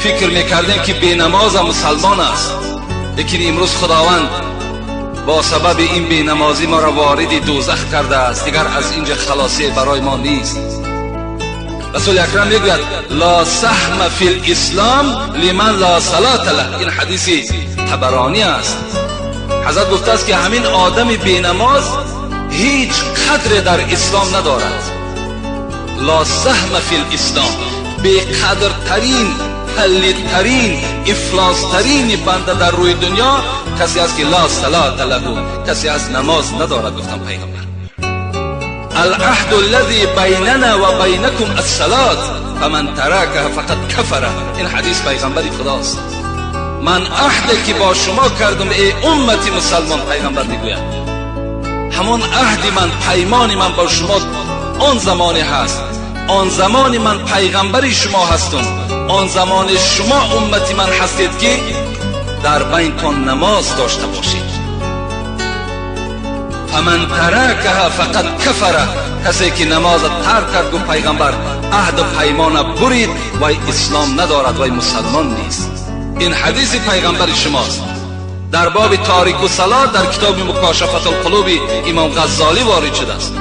Фикр мекардем, ки бенамоза мусалмон аст, лекин имрӯз Худованд бо сабаби ин бенамозӣ моро вориди дӯзах кардааст. Дигар аз инҷа халосие барои мо нест. Расули Акрам мегӯяд: "Ла саҳма фи лислом лиман ла салата лаҳ". Ин ҳадиси Табаронӣ аст. Ҳазрат гуфтааст, ки ҳамин одами бенамоз ҳеҷ қадре дар ислом надорад. Ла саҳма фи лислом, беқадртарин, палидтарин, ифлостарини банда дар рӯи дунё касе аст, ки ла салата лаҳу, касе аст, намоз надорад, гуфтам пайғамбар. العهد الذي بيننا وبينكم الصلاة فمن تركها فقد كفر. این حدیث پیغمبری خداست. من عهد که با شما کردم، ای امتی مسلمان، پیغمبر میگوید، همون عهدی من، پیمانی من با شما آن زمانی هست، آن زمانی من پیغمبری شما هستم، آن زمان شما امتی من هستید که در بینتان نماز داشته باشید. فمن ترکها فقد کفر. کسی که نماز ترک کرد، گفت پیغمبر، عهد و پیمان برید، وای اسلام ندارد، وای مسلمان نیست. این حدیث پیغمبر شماست. در باب تارک الصلات در کتاب مکاشفة القلوب امام غزالی وارد شده است.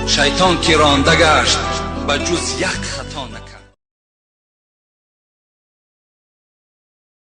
شیطان که رانده گشت، به جز یک خطا